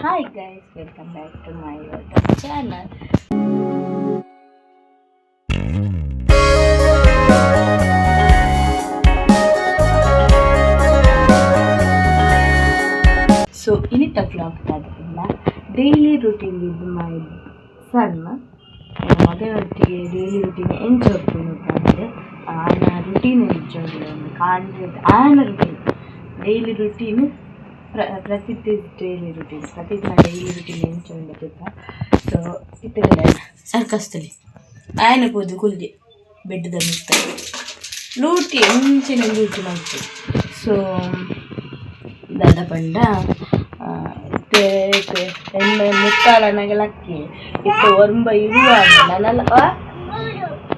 Hi guys, welcome back to my YouTube channel. So ಇನಿತ vlog ದಾದ daily routine with my son. ಮಗನೊಟ್ಟಿಗೆ daily routine ಎಂಚ ಉಪ್ಪುಂಡು ಪಂದ್, ಆಯನ ರುಟೀನ್ ಎಂಚ ಉಂಡು ಕಾಂಡೆ, ಆಯನ ರುಟೀನ್, ಡೈಲಿ ರುಟೀನ್, ಪ್ರತಿ ಡೈಲಿ ರುಟೀನ್, ಪ್ರತಿದಿನ ಡೈಲಿ ರುಟೀನ್ ಎಂಚ ಉಂಡು ಗೊತ್ತಾ? ಸೊ ಇತ್ತೆ ಸರ್ಕಸ್ ತುಲಿ ಆಯನ ಪೋದು ಕುಲ್ದಿ ಬೆಡ್ದ ಮಿತ್ತ ಲೂಟಿ ಎಂಚಿನ ಲೂಟಿ ಮಲ್ತು. ಸೊ ದಾದ ಪಂಡ, ಇತ್ತೆ ಎಣ್ಮ ಮುಕ್ಕಾಲನಾಗ ಲಕ್ಕಿ, ಇತ್ತೆ 9:20 ನನಲ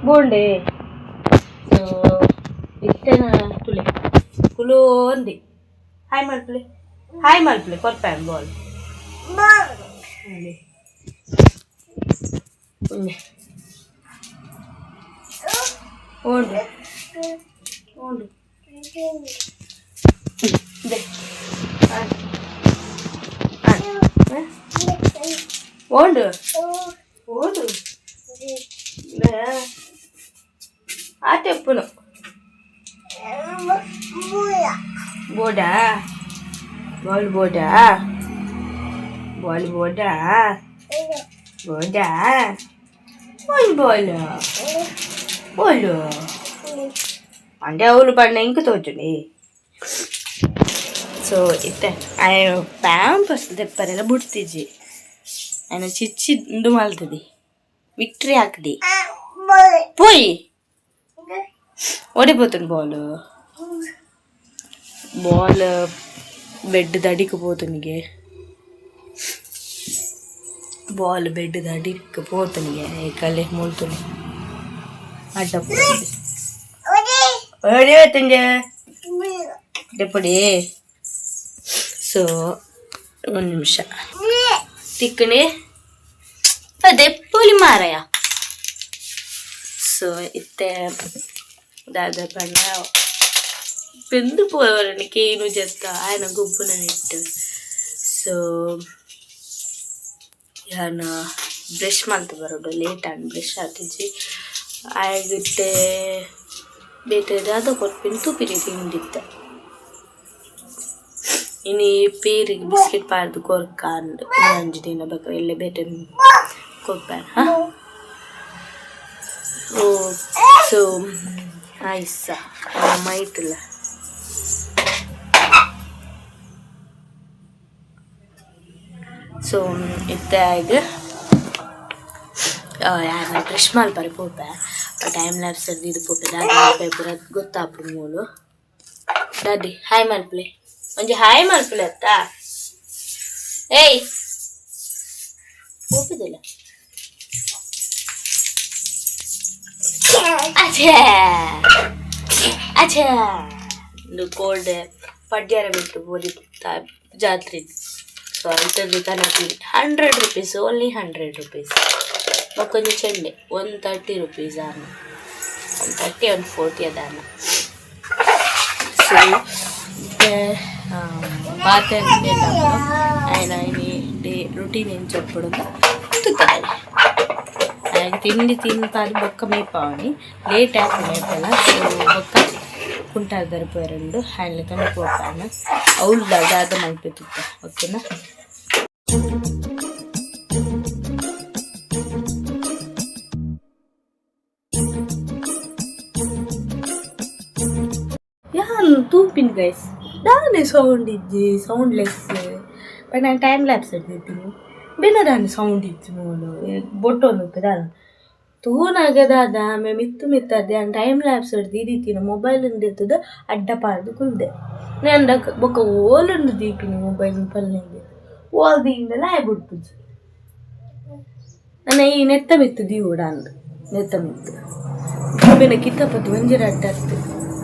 ಬೋಂಡೆ. ಸೊ ಇತ್ತೆ ತುಲೆ ಕುಲೋಂದಿ ಹಾಯ್ ಮಲ್ಪುಲೆ, ಹಾಯ್ ಮಲ್ಪುಲೆ, ಕೊರ್ಪೆ ಬಾಲ್. ಒಂಜೆ ಓಂಡು ಓಂಡು ದೆ ಓಂಡು ಓಡು ಆತೆ ಉಪ್ಪುನು ಬೋಡಾ ಬಾಲ್ ಬೋಡಾ ಬಾಲ್ ಬೋಡಾ ಬೋಡಾ ಒಂದು ಬಾಲ್ ಬೋಲು అంటే ಅವ್ಲು ಪಂಡ ಇಂಕ್ ತೋಜುಂಡಿ. ಸೊ ಇತ್ತೆ ಆಯೆ ಪ್ಯಾಂಪರ್ಸ್ ದೆಪ್ಪರೆಲ್ಲ ಬುಡ್ತಿಜಿ, ಆಯ್ನ ಚಿಚ್ಚಿ ಉಂದು ಮಲ್ತದಿ ವಿಕ್ಟ್ರಿ ಹಾಕ್ದಿ ಪೋಯಿ ಓಡಿ ಪೋತುಂಡು. ಬಾಲ್ ಬಾಲ್ ಬೆಡ್ ದಡಿಕ್ ಪೋತುನಿಗೆ, ಬಾಲ್ ಬೆಡ್ ದಡಿಕ್ ಪೋತುನಿಗೆ. ಕಲೆ ಮುಲ್ತುನಿ ಅಡ್ಡ ಓಡಿ ಹೋತುಂಜೆ ದೆಪ್ಪಡಿ. ಸೊ ಒಂದು ನಿಮಿಷ ತಿಕ್ಕಣಿ ದೆಪ್ಪೊಲಿ ಮಾರಾಯ. ಸೊ ಇತ್ತೆ ದಾದ ಪಂಡ, ಬೆಂದು ಪೋವರನಿ ಕೇನು ಜತ್ತ ಆಯನ ಗೊಬ್ಬುನ ನೆಟ್ಟು. ಸೊ ಯಾನ್ ಬ್ರಷ್ ಮಲ್ತ್ ಬರೋಡು, ಲೇಟ್ ಆಂಡ್, ಬ್ರಷ್ ಆತಿಜಿ. ಆಯಗ್ ಬೇತೆ ದಾದ ಕೊರ್ಪಿನ ತೂಪಿನಿ ತಿಂದಿತ್ತೆ. ಇನಿ ಪೇರಿಗೆ ಬಿಸ್ಕೆಟ್ ಪಾಡ್ದು ಕೊರ್ಕ ಅಂದ್, ಒಂಜಿ ದಿನ ಬೊಕ ಎಲ್ಲೆ ಬೇತೆ ಕೊರ್ಪೆ. ಓ ಸೊ ಆಯ್ಸ ಮೈತುಲ್ಲ. ಸೊ ಇತ್ತೆ ಆಯ್ಗ್ ಯಾನ್ ಬ್ರಷ್ ಮಲ್ಪರೆ ಪೋಪೆ, ಟೈಮ್ ಲ್ಯಾಪ್ಸ್ ದೀದ್ ಪೋಪೆ. ದಾದ ಮಲ್ಪೆ ಪೂರ ಗೊತ್ತಾಪುಂಡು ಮೂಲು. ದಾದಿ ಹಾಯ್ ಮಲ್ಪುಲೆ, ಒಂಜಿ ಹಾಯ್ ಮಲ್ಪುಲೆ ಅತ್ತ. ಏಯ್ ಪೋಪುದಿಲ್ಲ. ಅಛೇ ಅಛೇ, ಉಂದು ಕೋಲ್ಡ್ ಪಡ್ಯಾರ ಬಿಟ್ಟು ಬೋಲಿ ಜಾತ್ರೆ. ಸೊ ಐತದ್ದು ಕನಪಿ ₹100, ಓನ್ಲಿ ₹100. ಬೊಕ್ಕೊಂಜಿ ಚೆಂಡೆ ₹130 ಆನ, 130, 140 ಅದಾನ. ಸೊ ಇತ್ತೆ ಪಾತೆರ್ಂಡ ಆಯ್ನ ಇನಿ ಡೇ ರುಟೀನ್ ಎಂಚ ಉಪ್ಪುಡು ತೂತರೆ. ಆಯ್ಗ್ ತಿಂಡಿ ತಿನ್ಪಾದ್ ಬೊಕ್ಕ ಮೇಪಾವನಿ, ಲೇಟ್ ಆಪುಂಡು ಏಪಲ. ಸೊ ಬೊಕ್ಕ ಕುಂಟಾರ್ ದರ್ಪೆರುಂಡು, ಆಯ್ನ ಪೋಪಾನ ಅವ್ಲು ದಾದ ಮಲ್ಪೆ ತೂತ, ಓಕೆನಾ? ಯಾನ್ ತೂಪಿನ್ ಗೈಸ್, ದಾನೆ ಸೌಂಡ್ ಇಜ್ಜಿ, ಸೌಂಡ್ ಲೆಸ್. ಬಟ್ ನಾನು ಟೈಮ್ ಲ್ಯಾಪ್ಸ್ ಇಡ್ದಿದ್ದೀನಿ ಬೇನ ದಾನೆ ಸೌಂಡ್ ಇಜ್ಜಿ ಮೂಲು ಬೊಟ್ಟೊಂದು ದಾದ ತೂನಗ ದಾದ ಆಮೆ ಮಿತ್ತು ಮಿತ್ತರ್ದೆ. ಯಾನ್ ಟೈಮ್ ಲ್ಯಾಪ್ಸ್ ದೀದಿತ್ತಿನ ಮೊಬೈಲ್ ದೆತ್ತುದು ಅಡ್ಡ ಪಾಡ್ದು ಕುಲ್ದೆ. ನಾನು ಬೊಕ್ಕ ಓಲುಂಡು ದೀಪಿನಿ ಮೊಬೈಲ್ ಪಲ್ಲೆಂದು, ಓಲ್ ದೀಂಡಲ ಆಯ್ ಬುಡ್ಪುಜಿ. ನನ್ನ ಈ ನೆತ್ತ ಮಿತ್ತು ದೀವೊಡು ಅಂದ್, ನೆತ್ತ ಮಿತ್ತು ಬೇನೆ ಕಿತಾಪತಿ ಒಂಜಿ ರಡ್ಡ್ ಅತ್ತ್,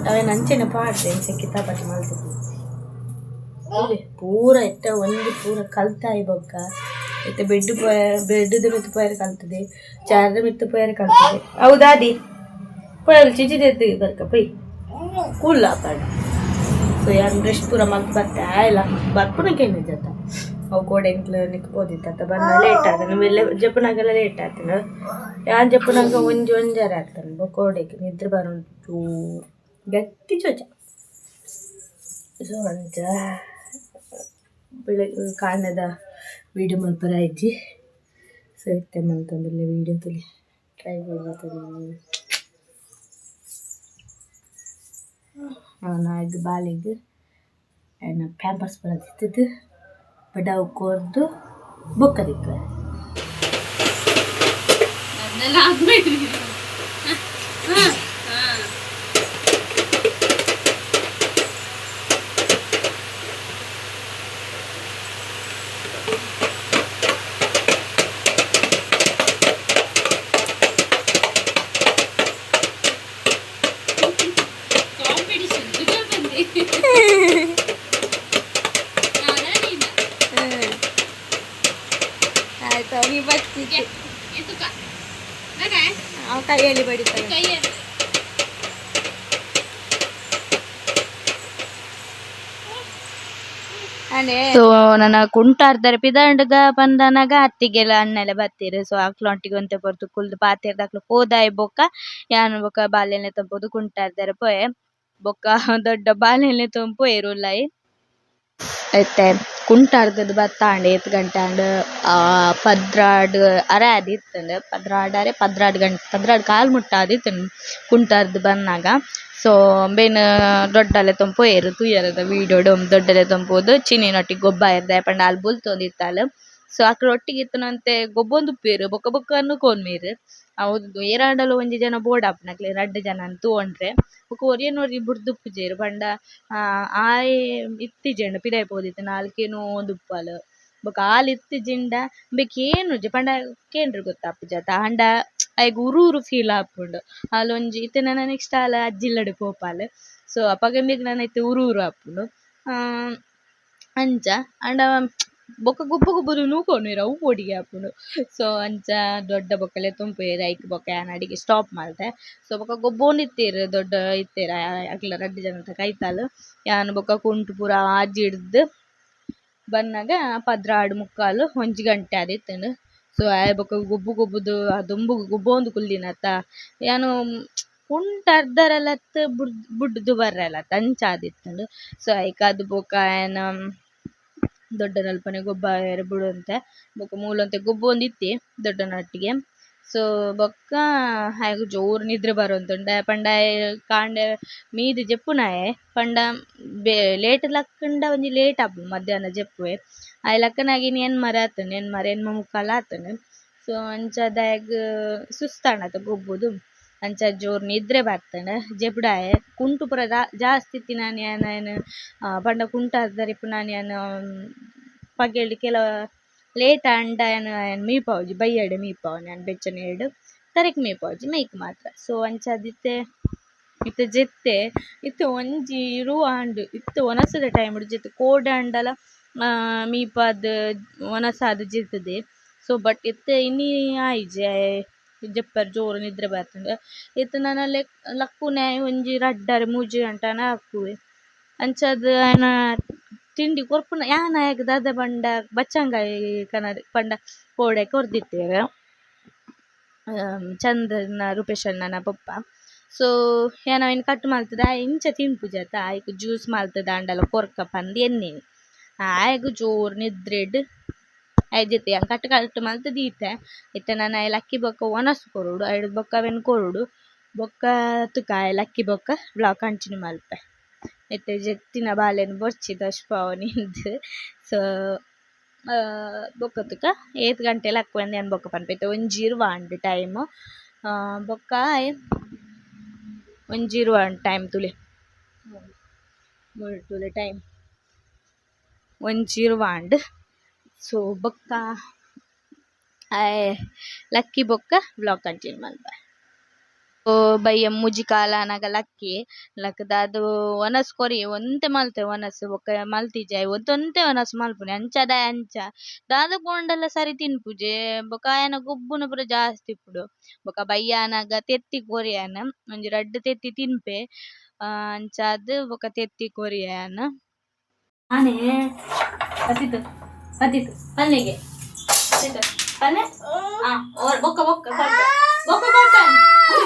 ಅವೆನ್ ಅಂಚೆನೆ ಪಾಡ್ದೆ. ಎಂಚ ಕಿತಾಪತಿ ಮಲ್ತುದು ಪೂರ ಇತ್ತೆ ಒಂಜಿ ಪೂರ ಕಲ್ತಾಯಿ. ಬೊಕ್ಕ ಇತ್ತೆ ಬೆಡ್ ಪೋಯ, ಬೆಡ್ದ ಮಿತ್ತ್ ಪೋಯೆರೆ ಕಲ್ತದೆ, ಚಾರ್ದ ಮಿತ್ತ್ ಪೋಯೆರೆ ಕಲ್ತದೆ. ಹೌದಾದಿ ಪೋಯಲ್ ಚಿಚಿ ದೆತ್ತ್ ಬರ್ಕ ಪೊಯ್ ಕೂಲ್ಲ ಪಾಡ್. ಸೊ ಯಾನ್ ಬ್ರಷ್ ಪೂರ ಮಲ್ತ್ ಬತ್ತೆ, ಆಯ್ಲ ಬರ್ಪುನ ಕೇಂಡ ಜತ. ಅವು ಕೋಡೆ ಎಂಕ್ಲ ನಿಕ್ ಪೋದಿತ್ತ ಬನ್ನ ಲೇಟ್ ಆತನ ಮೆಲ್ಲೆ ಜಪ್ಪುನಾಗೆಲ್ಲ ಲೇಟ್ ಆತನ ಯಾನ್ ಜಪ್ಪುನಾಗ ಒಂಜಿ ಒಂಜರೆ ಆತನ ಬೊಕ ನಿದ್ರೆ ಬರುಂಟು ಗಟ್ಟಿ ಚೋಚ. ಸೊ ಅಂಚ ಬೆಳಗ್ಗೆ ಕಾಂಡೆದ ವೀಡಿಯೋ ಮಲ್ಪರ ಆಯ್ಜಿ. ಸೊ ಇತ್ತೆ ಮಲ್ತೊಂದುಲ್ಲೆ ವೀಡಿಯೋ ತುಲಿ ಟ್ರೈ ಮಾಡ್ಬತ್ತೊಂದು ನಾಯಿಗ್ ಬಾಲೆಗ್ ಆಯ್ನ ಪ್ಯಾಂಪರ್ಸ್ ಪೂರ ದಿತ್ತುದು ಬಡವು ಕೊರ್ದು ಬೊಕ್ಕ ದಿಕ್ಕುವೆ. ಆಯ್ತು ನೀವು ಬಚ್ಚಿತ್ತು ಕೈಯಲ್ಲಿ ಬಡಿತಾರೆ. ಸೊ ನನ್ನ ಕುಂಟಾರ್ದರೆ ಪಿದಾಂಡಗ ಪಂದನಗ ಅತ್ತಿಗೆಲ ಅಣ್ಣೆಲ್ಲ ಬತ್ತೀರು. ಸೊ ಅಕ್ಲೊಂಟಿಗೆ ಒಂತೆ ಪೊರ್ತು ಕುಲ್ದು ಪಾತೆರ್ದ್ ಪೋದಾಯಿ ಬೊಕ್ಕ ಯಾನ್ ಬೊಕ್ಕ ಬಾಲೆನೆ ತಂಪೋದು ಕುಂಟಾರ್ದರೆ ಪೋಯೆ ಬೊಕ್ಕ ದೊಡ್ಡ ಬಾಲೆನೆ ತಂಪೋಯೆರ್ ಉಲಾಯಿ. ಇತ್ತೆ ಕುಂಟಾರ್ದದ್ ಬತ್ತಾಂಡ್ ಏತ್ ಗಂಟೆ ಆಂಡ್ 12 ಅರೆ ಆದಿತ್ತುಂಡು 12 ಅರೆ 12 ಗಂಟೆ 12 ಕಾಲ್ ಮುಟ್ಟ ಆದಿತ್ತುಂಡು ಕುಂಟಾರ್ದ್ ಬನ್ನಗ. ಸೊ ಬೇನ್ ದೊಡ್ಡಲೆ ತಂಪೋಯೆರ್ ತೂಯೆರದ ವೀಡಿಯೋಡು ದೊಡ್ಡಲೆ ತಂಪೋದು ಚಿನ್ನಿನೊಟ್ಟಿಗೆ ಗೊಬ್ಬಾಯೆರ್ ಪಂಡ ಅಲ್ ಬುಲ್ತೊಂದಿತ್ತಾಲ್. ಸೊ ಅಕ್ಲ್ ಒಟ್ಟಿಗೆ ಇತ್ತಿನಂತೆ ಗೊಬ್ಬೊಂದುಪ್ಪೆರ್ ಬೊಕ್ಕ ಬೊಕ್ಕ ಅನುಕೊನ್ವೆರ್ ಹೌದು ಏರಾಂಡಲ ಒಂಜಿ ಜನ ಬೋಡಾಪುನಕ್ಲೆ ರಡ್ಡ್ ಜನ ತೂವೊಂಡ್ರೆ ಬೊಕ್ಕ ಒರಿಯನ್ ಒರಿ ಬುಡ್ದುಪ್ಪುಜೆರ್ ಪಂಡ ಆಯೆ ಇತ್ತಿಜೆಂಡ ಪಿದಾಯಿ ಪೋದಿತ್ತಿನ ಆಲ್ ಕೇನೊಂದುಪ್ಪಲ್ ಬೊಕ್ಕ ಆಲ್ ಇತ್ತಿಜಿಂಡ ಇಂಬೆ ಕೇನುಜಿ ಪಂಡ ಕೇಂಡ್ರೆ ಗೊತ್ತಾಪುಜತ ಆಂಡ ಆಯಗ್ ಉರು ಉರು ಫೀಲ್ ಆಪುಂಡು. ಆಲ್ ಒಂಜಿ ಇತ್ತೆ ನನ ನೆಕ್ಸ್ಟ್ ಆಲ್ ಅಜ್ಜಿ ಇಲ್ಲಡೆ ಪೋಪಾಲ್. ಸೊ ಅಪಗ ಇಂಬೆಗ್ ನನ ಇತ್ತೆ ಉರು ಉರು ಆಪುಂಡು ಅಂಚ ಆಂಡ ಬೊಕ್ಕ ಗೊಬ್ಬು ಗೊಬ್ಬುದು ನೂಕೊನುವೆರ್ ಅವು ಪೋಡಿಗೆ ಆಪುಂಡು. ಸೊ ಅಂಚ ದೊಡ್ಡ ಬೊಕ್ಕಲೆ ತುಂಬುವೆರ್ ಐಕ್ ಬೊಕ್ಕ ಯಾನ್ ಅಡಿಗೆ ಸ್ಟಾಪ್ ಮಲ್ತೆ. ಸೊ ಬೊಕ್ಕ ಗೊಬ್ಬೊಂದಿತ್ತೆರ್ ದೊಡ್ಡ ಇತ್ತೆರ್ ಅಕ್ಲ ರಡ್ಡ್ ಜನತ ಕೈತಲ್. ಯಾನ್ ಬೊಕ್ಕ ಕುಂಟು ಪೂರ ಆಜಿಡ್ದ್ ಬನ್ನಗ 12 ಮುಕ್ಕಾಲು ಒಂಜಿ ಗಂಟೆ ಆದಿತ್ತುಂಡು. ಸೊ ಆಯೆ ಬೊಕ್ಕ ಗೊಬ್ಬು ಗೊಬ್ಬುದು ಆ ದೊಂಬುಗು ಗೊಬ್ಬೊಂದು ಕುಲ್ಲಿನತ ಯಾನ್ ಕುಂಟು ಅರ್ಧರಲತ್ ಬುಡ್ದು ಬರ್ರೆಲತ್ ಅಂಚ ಆದಿತ್ತುಂಡು. ಸೊ ಐಕಾದ್ ಬೊಕ್ಕ ಆಯನ ದೊಡ್ಡನಲ್ಪನೆ ಗೊಬ್ಬಾಯೆರೆ ಬುಡೊಂತೆ ಬೊಕ್ಕ ಮೂಲೊಂತೆ ಗೊಬ್ಬೊಂದಿತ್ತೆ ದೊಡ್ಡನೊಟ್ಟಿಗೆ. ಸೊ ಬೊಕ್ಕ ಆಯಗ್ ಜೋರು ನಿದ್ರೆ ಬರೊಂದುಂಡು ಪಂಡ ಆಯೆ ಕಾಂಡೆ ಮೀದ್ ಜೆಪ್ಪುನಾಯೆ ಪಂಡ ಲೇಟ್ ಲಕ್ಕುಂಡ ಒಂಜಿ ಲೇಟ್ ಆಪುಂಡು ಮಧ್ಯಾಹ್ನ ಜೆಪ್ಪುವೆ ಆಯೆ ಲಕ್ಕುನಗ ಇನಿ ಎಣ್ಮರೆ ಆತುಂಡು ಎಣ್ಮರೆ ಎಣ್ಮ ಮುಕ್ಕಾಲ್ ಆತುಂಡು. ಸೊ ಅಂಚಾದ್ ಆಯಗ್ ಸುಸ್ತಾಂಡತ ಗೊಬ್ಬುದು ಅಂಚ ಜೋರು ನಿದ್ರೆ ಬರ್ತುಂಡು ಜೆಪುಡಾಯೆ ಕುಂಟು ಪೂರ ಜಾಸ್ತಿ ಇತ್ತಿನಾನಿ ಯಾನ್ ಆಯನ್ ಪಂಡ ಕುಂಟು ಅರ್ಧರಿಪ್ಪುನಾನಿ ಯಾನ್ ಪಗೆಲ್ ಕೆಲವು ಲೇಟ್ ಆಂಡ ಯಾನ್ ಆಯನ್ ಮೀಪಾವುಜಿ ಬಯ್ಯಡೆ ಮೀಪಾವುನಿ ಯಾನ್ ಬೆಚ್ಚನೆ ತರೆಕ್ ಮೀಪಾವುಜಿ ಮೈಕ್ ಮಾತ್ರ. ಸೊ ಅಂಚಾದ್ ಇತ್ತೆ ಇತ್ತೆ ಜೆತ್ತೆ ಇತ್ತೆ ಒಂಜಿ ಇರುವ ಆಂಡ್ ಇತ್ತೆ ವನಸದ ಟೈಮ್ ಜೆತ್ತೆ ಕೋಡೆ ಆಂಡಲ ಮೀಪಾದ್ ವನಸಾದ್ ಜೆತ್ತದೆ. ಸೊ ಬಟ್ ಇತ್ತೆ ಇನಿ ಆಯಿಜಿ ಜೆಪ್ಪರೆ ಜೋರು ನಿದ್ರೆ ಬರ್ತುಂಡು. ಇತ್ತೆ ನನ ಲಕ್ಕುನೆ ಒಂಜಿ ರಡ್ಡರೆ ಮೂಜಿ ಗಂಟೆನ ಆಪುವೆ ಅಂಚಾದ್ ಆಯನ ತಿಂಡಿ ಕೊರ್ಪುನ ಯಾನ್ ಆಯಗ್ ದಾದ ಪಂಡ ಬಚ್ಚಂಗಾಯಿ ಕನದ್ ಪಂಡ ಕೋಡೆ ಕೊರ್ದಿತ್ತೆರ್ ಚಂದ್ರನ ರೂಪೇಶಣ್ಣನ ಪೊಪ್ಪ. ಸೊ ಯಾನ್ ಅವೆನ್ ಕಟ್ ಮಲ್ತುದು ಆಯೆ ಇಂಚ ತಿನ್ಪುಜತ ಆಯ್ಕ್ ಜ್ಯೂಸ್ ಮಲ್ತುದಾಂಡಲ ಕೊರ್ಕ ಪಂದ್ ಎನ್ನಿನಿ ಆಯಗ್ ಜೋರು ನಿದ್ರೆಡ್ ಆಯೆ ಜೆತ್ತೆ ಯಾನ್ ಕಟ್ ಕಟ್ ಮಲ್ತ್ ದೀತೆ. ಇತ್ತೆ ನನ ಆಯೆ ಲಕ್ಕಿ ಬೊಕ್ಕ ವನಸ್ ಕೊರೊಡು ಐಡ್ದ್ ಬೊಕ್ಕ ಅವೆನ್ ಕೊರೊಡು ಬೊಕ್ಕ ತುಕ ಆಯೆ ಲಕ್ಕಿ ಬೊಕ್ಕ ವ್ಲಾಗ್ ಕಂಟಿನ್ಯೂ ಮಲ್ಪೆ. ಇತ್ತೆ ಜೆತ್ತಿನ ಬಾಲೆನ್ ಬೊರ್ಚಿ ತೋಜ್ಪಾವೊನಿಂದ್. ಸೊ ಬೊಕ್ಕ ತುಕ ಏತ್ ಗಂಟೆ ಲಕ್ಕುವೆ ಯಾನ್ ಬೊಕ್ಕ ಪನ್ಪೆ. ಇತ್ತೆ ಒಂಜಿ ಇರುವ ಆಂಡ್ ಟೈಮ್ ಬೊಕ್ಕ ಆಯೆ ಒಂಜಿ ಇರುವ ಆಂಡ್ ಟೈಮ್ ತೂಲೆ ತೂಲೆ ಟೈಮ್ ಒಂಜಿ ಇರುವ ಆಂಡ್. ಸೊ ಬೊಕ್ಕ ಆಯೆ ಲಕ್ಕಿ ಬೊಕ್ಕ ವ್ಲಾಗ್ ಕಂಟಿನ್ಯೂ ಮಲ್ಪೆ. ಬಯ್ಯ ಮೂಜಿ ಕಾಲ್ ಆನಗ ಲಕ್ಕಿ ಲಕ್ಕುದು ವನಸ್ ಕೊರಿಯೆ ಒಂತೆ ಮಲ್ತೆ ವನಸ್ ಬೊಕ್ಕ ಮಲ್ತಿಜಿ ಆಯೆ ಒಂತೆ ವನಸ್ ಮಲ್ಪುನೆ ಅಂಚಾದ ಅಂಚ ದಾದ ಪೋಂಡಲ ಸರಿ ತಿನ್ಪುಜೆ ಬೊಕ್ಕ ಆಯನ ಗೊಬ್ಬುನ ಪೂರ ಜಾಸ್ತಿ ಇಪ್ಪುಂಡು. ಬೊಕ್ಕ ಬಯ್ಯ ಆನಗ ತೆತ್ತಿ ಕೊರಿಯೆ ಯಾನ್ ಒಂಜಿ ರಡ್ಡ್ ತೆತ್ತಿ ತಿನ್ಪೆ ಅಂಚಾದ್ ಬೊಕ್ಕ ತೆತ್ತಿ ಕೊರಿಯೆ ಯಾನ್. ಆನೆ. ಪತಿತು ಪನ್ನೆಗೆ ಪನ್ನೆ ಆ ಬೊಕ್ಕ ಬೊಕ್ಕ ಕೊರ್ಪೆ ಬೊಕ್ಕ ಕೊರ್ಪೆ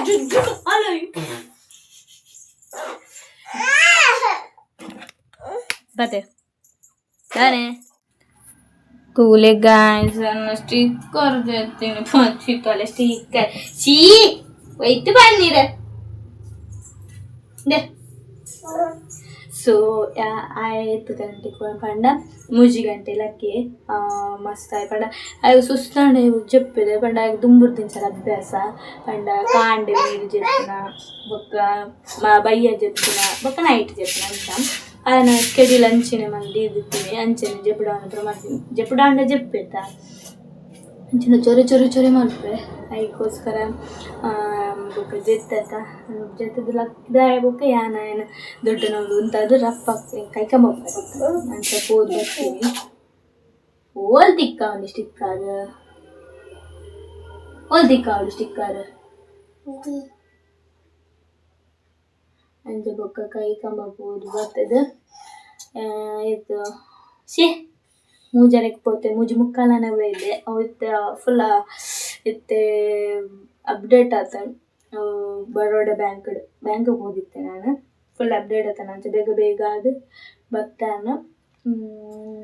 ಜುಜ್ಜು ಅಲ್ಲ ಬತ್ತೆ ತಾನೆ ತೂಲೆ ಗಾಯ್ಸ್ ಸ್ಟಿಕ್ಕರ್ ಜೊತೆ ಪಂಚಿತ್ತಲ್ಲ ಸ್ಟಿಕ್ಕರ್ ಚೀ ಒಯ್ತು ಬನ್ನಿರ ದೆ. ಸೊ ಆಯ್ತು ಗಂಟೆ ಪಂಡ 3 ಗಂಟೆ ಲಕ್ಕೆ ಮಸ್ತ್ ಆಯ್ ಪಂಡ ಆಯ್ ಸುಸ್ತಾಂಡ ಜೆಪ್ಪಿದೆ ಪಂಡ ಆಯ್ ದುಂಬುರ್ ದಿನ್ಸಲ ಅಭ್ಯಾಸ ಪಂಡ ಕಾಂಡೆ ನೀರು ಜೆಪ್ಪುನ ಬೊಕ್ಕ ಬಯ್ಯ ಜೆಪ್ಪುನ ಬೊಕ್ಕ ನೈಟ್ ಜೆಪ್ಪುನ ಅಂಚ ಆಯನ ಸ್ಕೆಡ್ಯೂಲ್ ಅಂಚನೆ ಮಂದಿ ಇದ್ದಿತ್ತೀನಿ ಅಂಚನೆ ಜೆಪ್ಪುಡಾಂಡ ಮಾಡ್ತೀನಿ ಜೆಪ್ಪುಡಾಂಡ ಜೆಪ್ಪೆತ್ತ ಅಂಚಿನ ಚೊರೆ ಚೊರೆ ಚೊರೆ ಮಲ್ಪೆ ಐಕೋಸ್ಕರ ಬೊಕ್ಕ ಜೆತ್ತತ ಜೆತ್ತದ ಲಕ್ದಾಯ ಬೊಕ್ಕ ಯಾನ ಏನ ದೊಡ್ಡ ನಮ್ದು ಉಂತಾದ್ ರಪ್ಪ ಕೈಕಂಬ ಅಂಚ ಪೋದು ಬರ್ತೀನಿ. ಓಲ್ ತಿಕ್ಕ ಒಂದು ಸ್ಟಿಕ್ಕರ್ ಓಲ್ ತಿಕ್ಕಾವಡು ಸ್ಟಿಕ್ಕರ್ ಅಂಚ ಬೊಕ್ಕ ಕೈ ಕಂಬ ಪೋದು ಬರ್ತದ ಇದು ಶೇ ಮೂಜರೆಗ್ ಪೋತೆ ಮೂಜಿ ಮುಕ್ಕಾಲನ ಬೈದೆ ಅವು ಇತ್ತೆ ಫುಲ್ ಇತ್ತೆ ಅಪ್ಡೇಟ್ ಆತ ಬರೋಡ ಬ್ಯಾಂಕ್ ಬ್ಯಾಂಕ್ಗೆ ಹೋಗಿತ್ತೆ ನಾನು ಫುಲ್ ಅಪ್ಡೇಟ್ ಆತನ ಅಂಚ ಬೇಗ ಬೇಗ ಅದು ಬತ್ತಾನ.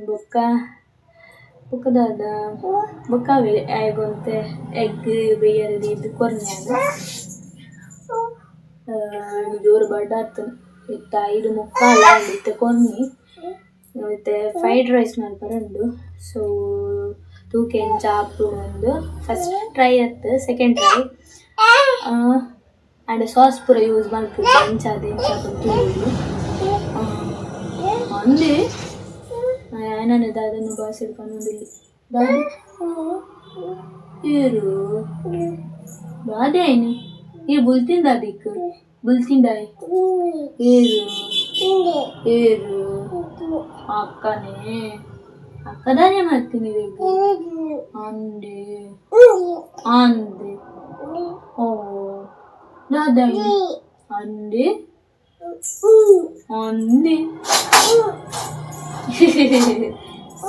ಬೊಕ್ಕ ಬೊಕ್ಕ ದಾದ ಬೊಕ್ಕ ಅವೇ ಆಯಗೊಂತೆ ಎಗ್ ಬೇಯರೆ ದೀದ್ ಕೊರ್ನೆ ಜೋರು ಬಡ್ಡ ಆತನ ಇತ್ತ 5:45 ಆಂಡ್ ಇತ್ತೆ ಕೊನ್ನಿ ಇತ್ತೆ ಫ್ರೈಡ್ ರೈಸ್ ಮಲ್ಪರೆ ಉಂಡು. ಸೊ ತೂಕ ಎಂಚ ಆಪುಂಡು ಒಂದು ಫಸ್ಟ್ ಟ್ರೈ ಅತ್ second try and sauce ಪೂರ ಯೂಸ್ ಮಲ್ಪುಜಿ ಎಂಚಾದ್ ಎಂಚ ಆಪುಂಡು ತೂವೊಡು. ಅಂದೆ ಯಾನನ ದಾದನ ಬಾಸೆಡ್ ಪನೊಂದುಲ್ಲೆ ದಾದ ಏರು ದಾದೆ ಆಯ್ನಿ ಈ ಬುಲ್ತಿಂದ ದಿಕ್ಕು ಬುಲ್ತಿಂಡಾಯ್ ಏರು ಏರು ಅಕ್ಕನೇ ಅಕ್ಕದಾನೆ ಮಾಡ್ತೀನಿ ಅಂದೆ ಅಂದೆ ಓ ದಾದ ಅಂದೆ ಅಂದೆ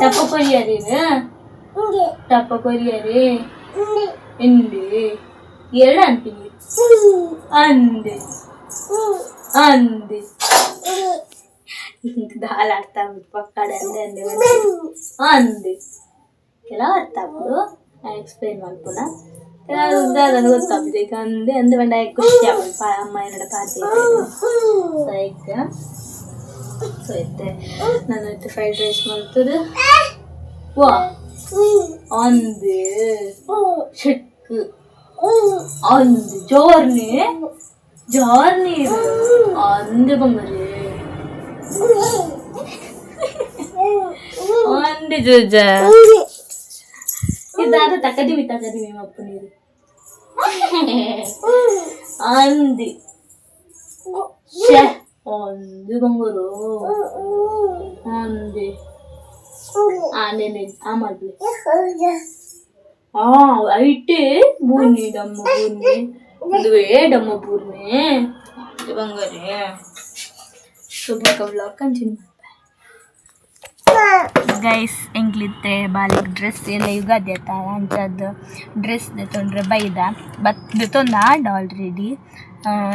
ಟಪ್ಪ ಕೊರಿಯರೇನ ಟಪ್ಪ ಕೊರಿಯರೇ ಇಂದೆ ಎರಡು ಅಂತೀನಿ ಅಂದೆ ಅಂದೆ ದಾಲ ಅರ್ಥ ಆಗ್ಬಿಟ್ಟು ಪಕ್ಕಡೆ ಅಂದೆ ಅಂದೆ ಅಂದೆ ಕೆಲವು ಅರ್ಥ ಆಗ್ಬಿಡು ಎಕ್ಸ್ಪ್ಲೈನ್ ಮಲ್ಪುನ ಕೆಲವು ದಾದನ ಗೊತ್ತಾಗ್ಬಿಟ್ಟು ಈಗ ಅಂದೆ ಅಂದೆ ಬಂಡ ಖುಷಿ ಆಗ್ಬಿಡು ಅಮ್ಮ ಏನಡ ಪಾತಿ ಸೊ ಈಗ ಸೊ ಇತ್ತೆ ನಾನು ಇತ್ತೆ ಫ್ರೈಡ್ ರೈಸ್ ಮಾಡ್ತದೆ ವಾ ಅಂದೆ ಶೆಕ್ ಅಂದೆ ಜೋರ್ನಿ ಜೋರ್ನಿ ಅಂದೆ ಬಂಗಾರಿ ಅಂದೆ ಜೋಜ ಇದಾದ ತಕದಿಮಿ ತಕದಿಮಿ ಮಪ್ಪು ನೀರು ಅಂದೆ ಶೆ ಅಂದೆ ಬಂಗಾರು ಅಂದೆ ಅಂದೆ ಆ ಮಲ್ಪಲೆ ಆ ಐಟೆ ಬೂರ್ನಿ ಡಮ್ಮ ಬೂರ್ನಿ ಇದುವೇ ಡಮ್ಮ ಬೂರ್ನಿ ಬಂಗಾರಿ. ಸೊ ಬೊಕ್ಕ vlog continue guys. ಎಂಕ್ಲಿತ್ತೆ ಬಾಲಿಗೆ ಡ್ರೆಸ್ ಎಲ್ಲ ಯುಗಾದಿ ಆತ ಅಂಚದ್ದು ಡ್ರೆಸ್ ದೆತೊಂಡ್ರೆ ಬೈದ ಬತ್ ದೆತೊಂದು ಆಂಡ ಆಲ್ರೆಡಿ.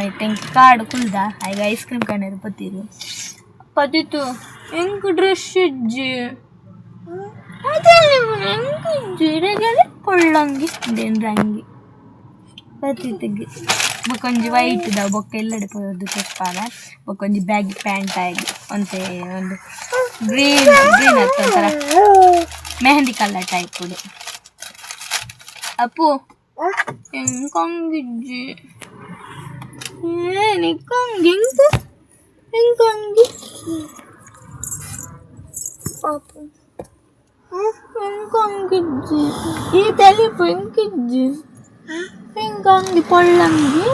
ಇತ್ತೆ ಎಂಕ್ ಕಾಡು ಕುಲ್ದ ಐಗ ಐಸ್ ಕ್ರೀಮ್ ಕಣ್ಣರು ಪತ್ತೀರು ಪತಿತು ಎಂಕ್ ಡ್ರೆಸ್ ಇಜ್ಜಿ ಎಂಕ್ ಇಜ್ಜಿ ಇರೆಗಲೆ ಪೊಳ್ಳಂಗಿ ಇಂದೇನು ಅಂಗಿ ಪತಿತಿಗೆ ಬೊಕೊಂಜಿ ವೈಟ್ ದ ಬೊಕ್ಕ ಎಲ್ಲಡೆ ಪೋದು ತೆಪ್ಪಾಗ ಬೊಕೊಂಜಿ ಬ್ಯಾಗಿ ಪ್ಯಾಂಟ್ ಆಗಿ ಒಂತೆ ಒಂದು ಗ್ರೀನ್ ಗ್ರೀನ್ ಅತ್ತ ಒಂಥರ ಮೆಹಂದಿ ಕಲರ್ ಟೈಪ್ ಅಪ್ಪು ಎಂಕಂಗಿಜ್ಜಿ ಏನಿಕ್ಕಂಗಿ ಎಂಕ್ ಎಂಕಂಗಿ ಪಾಪು ಎಂಕಂಗಿಜ್ಜಿ ಈ ತೆಲಿಪು ಎಂಕಿಜ್ಜಿ ಎಂಕಂಗಿ ಪೊಳ್ಳಂಗಿ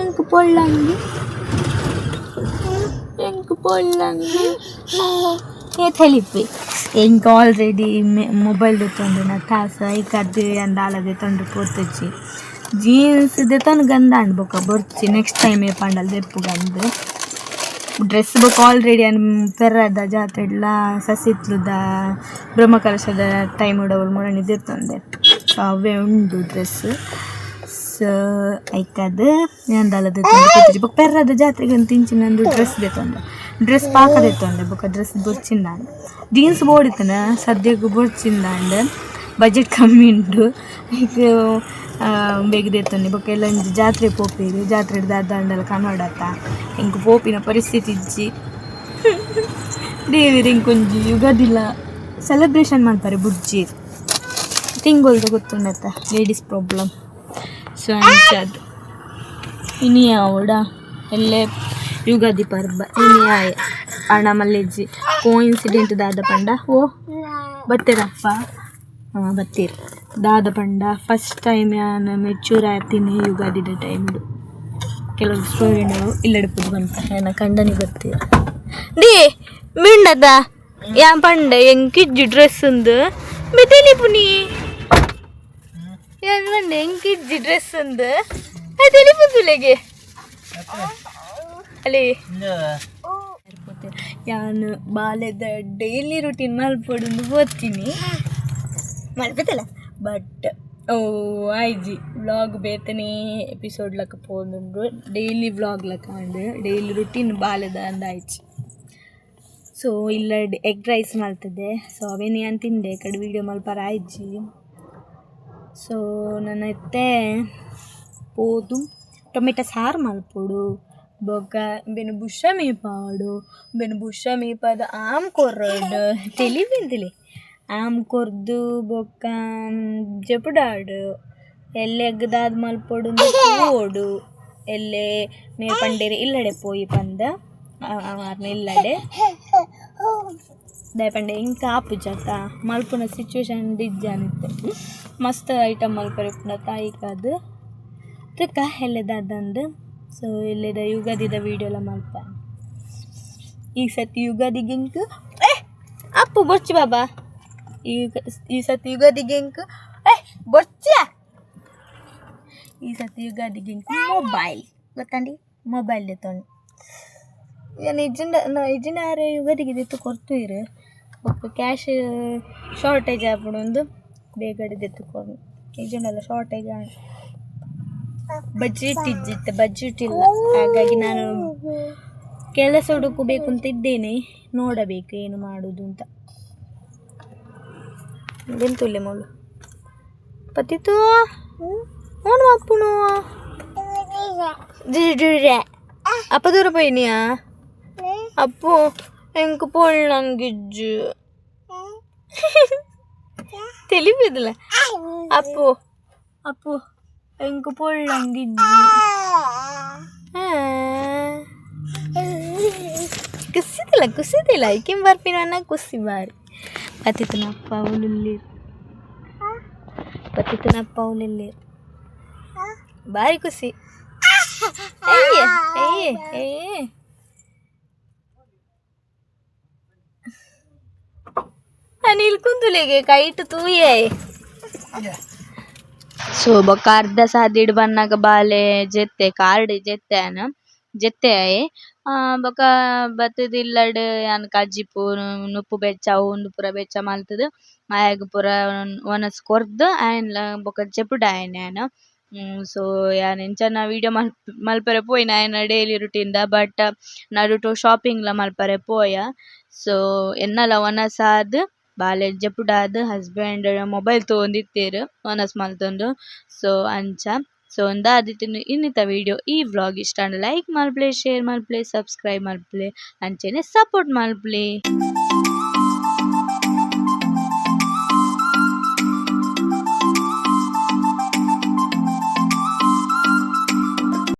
ಎಂಕ್ ಪೊಳ್ಳಂಗಿ ಎಂಕ್ ಪೊಳ್ಳಂಗಿ ಏ ತೆಲಿಪಿ ಎಂಕ್ ಆಲ್ರೆಡಿ ಮೊಬೈಲ್ ದೆತ್ತೊಂದು ನಾ ತಾಸ ಐಕದ್ದು ಅಂದಾಲ ದೆತ್ತೊಂದು ಪೋತುಜಿ ಜೀನ್ಸ್ ದೆತ್ತೊಂದು ಗಂದಾಂಡ್ ಬೊಕ್ಕ ಬೊರ್ಚಿ ನೆಕ್ಸ್ಟ್ ಟೈಮ್ ಏಪಾಂಡಲ ದೆಪ್ಪು ಗಂದು. ಡ್ರೆಸ್ ಬೊಕ ಆಲ್ರೆಡಿ ಅನ್ ಪೆರ್ರದ ಜಾತ್ರೆಡ್ಲ ಸಸಿತ್ಲುದ ಬ್ರಹ್ಮಕಲಶದ ಟೈಮ್ ಉಡವಲ್ ಮೊಳನಿ ದೆತ್ತೊಂದೆ. ಸೊ ಅವೇ ಉಂಡು ಡ್ರೆಸ್. ಸೊ ಐಕಾದ್ ಯಾನ್ ದಾಲ ದೆತ್ತೊಂದೆ ಬೊಕ ಪೆರ್ರದ ಜಾತ್ರೆಗ್ ಇಂಚಿನೊಂದು ಡ್ರೆಸ್ ದೆತ್ತೊಂದೆ. ಡ್ರೆಸ್ ಪಾಕ ದೆತ್ತೊಂದೆ ಬೊಕ ಡ್ರೆಸ್ ಬೊರ್ಚಿಂದಾಂಡ್. ಜೀನ್ಸ್ ಬೋಡಿತ್ತುಂಡ ಸದ್ಯಗ್ ಬೊರ್ಚಿಂದಾಂಡ್ ಬಜೆಟ್ ಕಮ್ಮಿ ಉಂಡು. ಐಕ್ ಬೇಗ ದೆತ್ತೊಂದೆ. ಬೊಕ ಎಲ್ಲ ಒಂಜಿ ಜಾತ್ರೆ ಪೋಪೆರ್, ಜಾತ್ರೆ ದಾದಾಂಡಲ ಕನೊಡತ್ತ. ಎಂಕ್ ಪೋಪಿನ ಪರಿಸ್ಥಿತಿ ಇಜ್ಜಿ. ದೇವೆರ್ ಎಂಕೊಂಜಿ ಯುಗಾದಿಲ ಸೆಲೆಬ್ರೇಷನ್ ಮಲ್ಪರೆ ಬುಡ್ಜೆರ್. ತಿಂಗೊಲ್ದ ಗೊತ್ತುಂಡತ್ತ ಲೇಡೀಸ್ ಪ್ರಾಬ್ಲಮ್. ಸೊ ಅಂಚಾದ್ ಇನಿ ಆವೊಡ ಎಲ್ಲೆ ಯುಗಾದಿ ಪರ್ಬ ಇನಿ ಆಯೆ ಅಣ ಮಲ್ಲೆಜ್ಜಿ. ಕೋಇನ್ಸಿಡೆಂಟ್ ದಾದ ಪಂಡ ಓ ಬತ್ತೆರಪ್ಪ ಹಾಂ ಬತ್ತೀರ್. ದಾದ ಪಂಡ ಫಸ್ಟ್ ಟೈಮ್ ಯಾನ್ ಮೆಚೂರ್ ಆತೀನಿ ಯುಗಾದಿದ ಟೈಮ್ಡು. ಕೆಲವು ಸ್ಟೋರಿ ಉಂಡು ಇಲ್ಲಡೆ ಪುದು ಪನ್ಪ ಎನ್ನ ಕಂಡನಿ ಬತ್ತೀರ್. ಡಿ ಮಿಂಡದ ಯಾನ್ ಪಂಡೆ ಎಂಕಿಜ್ಜಿ ಡ್ರೆಸ್ ಉಂದು ಮೆತೆಲಿಪುನಿ. ಯಾನ್ ಪಂಡೆ ಎಂಕಿಜ್ಜಿ ಡ್ರೆಸ್ ಉಂದು ತೆಲಿಪುಂದುಲೆಗೆ ಅಲ್ಲಿ ಯಾನ್ ಬಾಲೆದ ಡೈಲಿ ರುಟೀನ್ ಮಲ್ಪೊಡುಂದು ಪೋತೀನಿ ಮಲ್ಪೆತಲ್ಲ. ಬಟ್ ಓ ಆಯ್ಜಿ ವ್ಲಾಗ್ ಬೇತನೇ ಎಪಿಸೋಡ್ ಲಕ ಪೋಂದುಂಡು. ಡೈಲಿ ವ್ಲಾಗ್ ಲಕ ಆಂಡ್ ಡೈಲಿ ರುಟೀನ್ ಬಾಲೆದ ಅಂದ್ ಆಯ್ಜಿ. ಸೊ ಇಲ್ಲ ಎಗ್ ರೈಸ್ ಮಲ್ತದೆ. ಸೊ ಅವೇನು ಯಾನ್ ತಿಂದೆ ಕಡೆ ವೀಡಿಯೋ ಮಲ್ಪರ ಆಯ್ಜಿ. ಸೊ ನನ್ನ ಇತ್ತೆ ಪೋದು ಟೊಮೆಟೊ ಸಾರು ಮಲ್ಪೊಡು. ಬೊಕ ಬೆನು ಬುಷ ಮೀಪಾವೊಡು. ಬೆನು ಬುಷ ಮೀಪಾದ್ ಆಮ್ ಕೊರೊಡು. ತೆಲಿವೆಂತಿಲಿ ಆಮ್ ಕೊರ್ದು ಬೊಕ ಜಪುಡಾಡು. ಎಲ್ಲೆಗ್ ದಾದ ಮಲ್ಪೊಡು ತೂವೊಡು. ಎಲ್ಲೆ ಮೇರ್ ಪಂಡೆರ್ ಇಲ್ಲಡೆ ಪೋಯಿ ಪಂದ್ ಆರ್ನ ಇಲ್ಲಡೆ. ದಾಯೆ ಪಂಡ ಎಂಕ್ ಆಪುಜತ್ತ ಮಲ್ಪುನ ಸಿಚುವೇಶನ್ ಇಜ್ಜಾನಿತ್ತೆ. ಮಸ್ತ್ ಐಟಮ್ ಮಲ್ಪರೆ ಇಪ್ಪುಂಡು ಐಕಾದ್ ತುಕ ಎಲ್ಲೆ ದಾದಂದ್. ಸೊ ಎಲ್ಲೆದ ಯುಗಾದಿದ ವೀಡಿಯೋಲ ಮಲ್ಪ. ಈ ಸತಿ ಯುಗಾದಿಗೆ ಎಂಕ್ ಏ ಅಪ್ಪು ಬೊರ್ಚಿ ಬಾಬಾ. ಈ ಈ ಸತಿ ಯುಗಾದಿಗೆ ಎಂಕ್ ಏ ಬೊರ್ಚಿಯಾ. ಈ ಸತಿ ಯುಗಾದಿಗೆ ಎಂಕ್ ಮೊಬೈಲ್ ಗೊತ್ತಂಡಿ. ಮೊಬೈಲ್ ದೆತ್ತೊಂಡು ಯಾನ್ ಇಜ್ಜಿಂಡ ಇಜ್ಜಿಂಡ ಆರೆ ಯುಗಾದಿಗೆ ದೆತ್ತು ಕೊರ್ತುವೆರ್. ಬೊಕ್ಕ ಕ್ಯಾಶ್ ಶಾರ್ಟೇಜ್ ಆಪುಂಡು ಬೇಗಡೆ ದೆತ್ತು ಕೊರ್ನು. ಇಜ್ಜಿಂಡಲ ಶಾರ್ಟೇಜ್ ಆಂಡ್. ಬಜೆಟ್ ಇಜ್ಜಿತ್ತ ಬಜೆಟ್ ಇಲ್ಲ. ಹಾಗಾಗಿ ನಾನು ಕೆಲಸ ಹುಡುಕಬೇಕು ಅಂತ ಇದ್ದೇನೆ. ನೋಡಬೇಕು ಏನು ಮಾಡುವುದು ಅಂತ. ಎಂತುಲ್ಲೆ ಮೋಲು ಪತಿತು ಓನು ಅಪ್ಪುನು ಅಪ್ಪ ದೂರ ಪೋಯಿನಿಯಾ ಅಪ್ಪು ಎಂಕ್ ಪೋಳ್ನಂಗಿಜ್ಜು తెలివిదిలే ಅಪ್ಪು ಅಪ್ಪು ಎಂಕ್ ಪೊಳ್ಳಂಗಿಜ್ಜಿ ಕುಸಿತಿಲ್ಲ ಕುಸಿತಿಲ್ಲ ಐಕಿಂ ಬರ್ಪಿನ ಕುಸಿ ಬಾರಿ. ಪತಿತನಪ್ಪ ಅವಳುಲ್ಲಿ ಪತಿತನಪ್ಪ ಅವಳಿಲ್ಲಿ ಬಾರಿ ಖುಷಿ. ಅಯ್ಯ ಅಯ್ಯ ಅಯ್ಯ ಅನಿಲ್ ಕುಂದುಲೆಗೆ ಕೈಟ್ ತೂಯೆ. ಸೊ ಬೊಕ್ಕ ಅರ್ಧ ಸಾದಿಡ್ ಬನ್ನಗ ಬಾಲೆ ಜೆತ್ತೆ ಕಾರ್ಡ್ ಜೆತ್ತೆ ಆನ್ ಜೆತ್ತೆ ಆಯೆ. ಬೊಕ ಬತ್ತುದು ಇಲ್ಲಡ್ ಯಾನ್ ಕಜಿಪು ನುಪ್ಪು ಬೆಚ್ಚ ಅವು ಉಂದು ಪೂರ ಬೆಚ್ಚ ಮಲ್ತುದು ಆಯಗ್ ಪೂರ ವನಸ್ ಕೊರ್ದು ಆಯನ್ಲ ಬೊಕ ಜೆಪುಡಾಯೆನೆ ಯಾನ್. ಸೊ ಯಾನ್ ಎಂಚನ ವೀಡಿಯೋ ಮಲ್ಪರೆ ಪೋಯಿನ ಆಯನ ಡೈಲಿ ರುಟೀನ್ ದ ಬಟ್ ನಡುಟು ಶಾಪಿಂಗ್ ಲ ಮಲ್ಪರೆ ಪೋಯ. ಸೊ ಎನ್ನಲ ವನಸ್ ಆದ್ ಬಾಲೆನ್ ಜೆಪುಡಾದ್ ಹಸ್ಬೆಂಡ್ ಮೊಬೈಲ್ ತೂವೊಂದಿತ್ತೆರ್ ವನಸ್ ಮಲ್ತೊಂದು. ಸೊ ಅಂಚ. ಸೊ ಉಂದಾದಿತ್ತುಂಡು ಇನ್ನಿತ ವೀಡಿಯೋ. ಈ ವ್ಲಾಗ್ ಇಷ್ಟ ಆಂಡ ಲೈಕ್ ಮಲ್ಪುಲೆ ಶೇರ್ ಮಲ್ಪುಲೆ ಸಬ್ಸ್ಕ್ರೈಬ್ ಮಲ್ಪುಲೆ ಅಂಚನೆ ಸಪೋರ್ಟ್ ಮಲ್ಪುಲೆ.